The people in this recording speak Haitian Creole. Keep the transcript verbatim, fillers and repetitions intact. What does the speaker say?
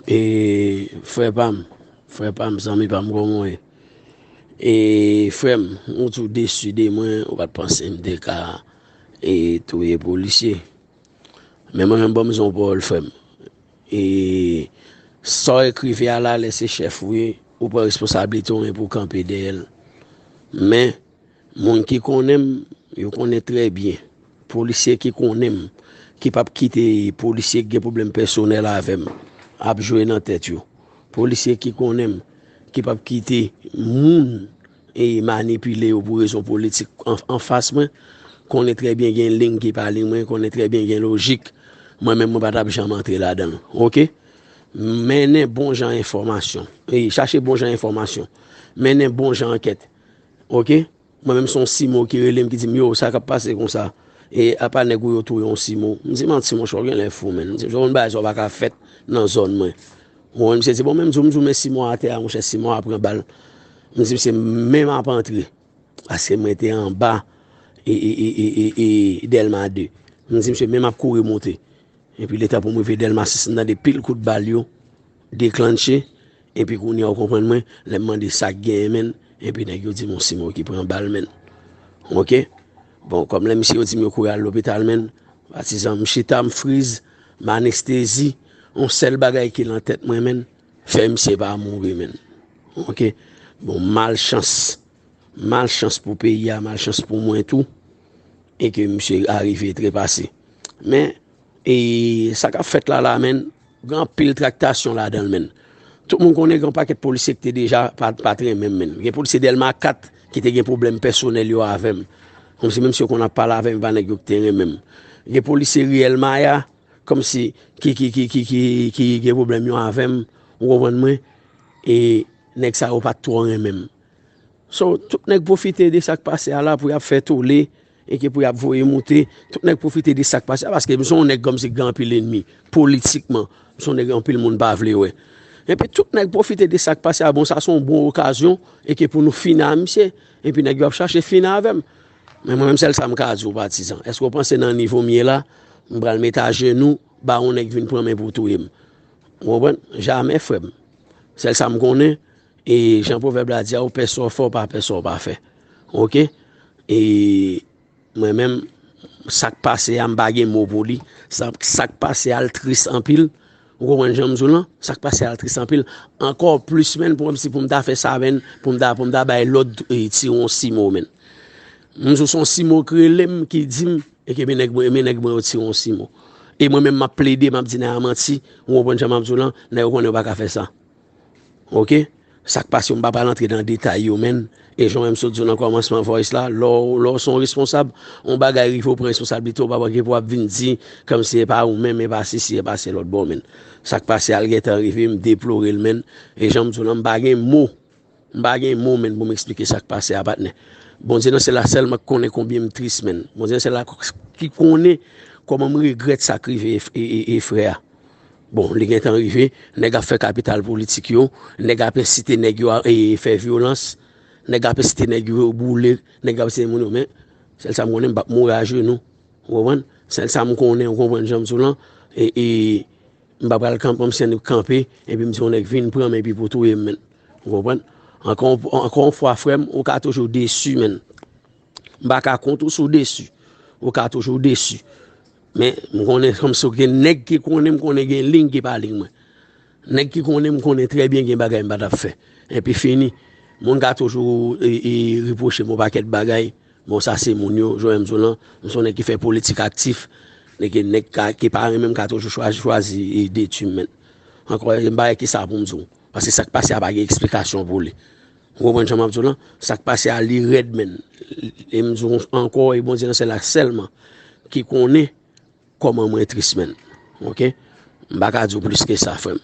E frè pa m, frè pa m, zanmi pa m, kòman w ye? E frè m, ou tou desi de mwen, ou pa t panse m te ka e touye polisye. Men mwen menm, ban m di w yon pawòl, frè m. E sa w ekrive a la, lè se chèf ou ye, ou pran responsablite w, men pou w kanpe dèyè l. Men, moun ki konnen m, yo konnen trè byen. Polisye ki konnen m, ki p ap kite polisye ki gen pwoblèm pèsonèl avè m ap jwe nan tèt yo. Polisye ki konnen m, ki p ap kite moun e manipile yo pou rezon politik an, anfas mwen, konnen trè byen gen liy ki pa liy mwen, konnen trè byen gen lojik. Mwen menm, mwen pa t ap janm antre ladan l. Oke? Mennen bon jan enfòmasyon. E chache bon jan enfòmasyon. Mennen bon jan ankèt. Oke? Mwen menm, se yon simo ki rele m, ki di m, "Yo, sa k ap pase konsa? E apa nèg ou yo touye yon simo?" M di, "Manti, monchè, w genlè fou, menn." M di, "Zòn bagay sa yo pa ka fèt nan zòn mwen." Bon, misye di, "Bon, menm di w, m di w, men simo a atè a, monchè, simo a pran bal." M di, "Misye, menm ap antre." Paske mwen te anba e, e, e, e, e, e Dèlma de. M di, "Misye, menm ap kouri monte." Epi letan pou m rive Dèlma sis, m tande pil kout bal yo deklanche. Epi kounye a, w konprann mwen, lè m mande sa k genyen, menn, epi nèg yo di m yon simo ki pran bal, menn. Oke? Bon, kòm lè misye yo di m yo kouri al lopital, menn, patizan, m chita, m friz, m anestezi, yon sèl bagay ki nan tèt mwen, menn, fè misye pa mouri, menn. Oke? Bon, malchans. Malchans pou peyi a, malchans pou mwen tou. E ke misye arive trepase. Men, e sa k ap fèt la la, menn, gen anpil traktasyon ladan l, menn. Tout moun konnen gen yon pakèt polisye ki te deja pa, pa t renmen m, menn. Gen polisye Dèlma kat ki te gen pwoblèm pèsonèl yo avè m. Kòmsi menm si yo konn ap pale avè m, e pa nèg yo ki te renmen m. Gen polisye Riyèl Maya, kòmsi ki, ki, ki, ki, ki, ki gen pwoblèm yo avè m, ou konprann mwen? E nèg sa yo pa t twò renmen m. So, tout nèg pwofite de sa k pase a la pou y ap fè tole, e ke pou y ap voye moute. Tout nèg pwofite de sa k pase a, paske m se yon nèg kòmsi ki gen anpil ènmi, politikman. M se yon nèg anpil moun pa vle wè. Epi tout nèg pwofite de sa k pase a, bon, sa se yon bon okazyon, e ke pou nou fini a misye, epi nèg yo ap chache fini avè m. Men mwen menm, sèl sa m ka di w, patizan. Èske w panse nan nivo m ye la, m pral met ajenou, ba yon nèg vin pran men pou touye m? Ou konprann? Jamè, frè m. Sèl sa m konnen, e jan pwovèb la di a, ou pè sa w fè, ou pa pè sa w pa fè. Oke? E mwen menm, sa k pase a, m pa gen mo pou li. Sa, sa k pase a, l tris anpil. Ou konprann jan m di w lan? Sa k pase a, l tris anpil. Ankò plis, menn, pou, kòmsi pou m ta fè sa, menn, pou m ta, pou m ta bay lòd, e, tire yon simo, menn. M di w se yon simo k rele m, ki di m, e ke men nèg mwen, men nèg mwen yo tire yon simo. E mwen menm, m ap plede, m ap di nèg a manti, ou konprann jan m ap di w lan, nèg yo konnen yo pa ka fè sa. Oke? Sa k pase, m pa pral antre nan detay yo, menn. E jan w wè m sot di w nan kòmansman voice la, lè w, lè w se yon responsab, yon bagay rive, w pran responsablite, w pa gen pou w ap vin di, kòmsi e pa ou menm, e pa sesi, e pa se lòt bò, menn. Sa k pase a, l gentan rive, m deplore l, menn. E jan m di w lan, m pa gen mo. M pa gen mo, menn, pou m eksplike sa k pase a, patnè. Bondye nan syèl la sèlman k konnen konbyen m tris, menn. Bondye nan syèl la ki konnen kòman m regrèt sa k rive e, e, e, e frè a. Bon, li gentan rive, nèg ap fè kapital politik yo, nèg ap ensite nèg yo a, e, fè vyolans, nèg ap ensite nèg yo boule, nèg ap ensite moun yo, men sèl sa m konnen, m p ap mouri ajenou. Ou konprann? Sèl sa m konnen, ou konprann jan m di w lan, e, e, m pa pral kanpe, m se nèg kanpe, epi m di yon nèg vin pran m, epi pou touye m, menn. Ou konprann? Ankò, ankò yon fwa, frè m, ou ka toujou desi, menn. M pa ka kont ou si w desi. Ou ka toujou desi. Men, m konnen kòmsi gen nèg ki konnen m, konnen gen liy ki pa liy mwen. Nèg ki konnen m, konnen trè byen gen bagay m pa t ap fè. Epi fini. Moun ka toujou, e, e, repwoche m yon pakèt bagay. Bon, sa se moun yo, jan m di w lan, m se yon nèg ki fè politik aktif. Nèg, nèg ka, ki pa renmen m ka toujou chwazi, chwazi, e, detwi m, menn. Ankò, m pa gen ki sa pou m di w. Paske sa k pase a pa gen eksplikasyon pou li. Ou konprann jan m ap di w lan? Sa k pase a, li rèd, menn. E m di w ankò, e Bondye nan syèl la sèlman ki konnen kòman mwen tris, menn. Oke? M pa ka di w plis ke sa, frè m.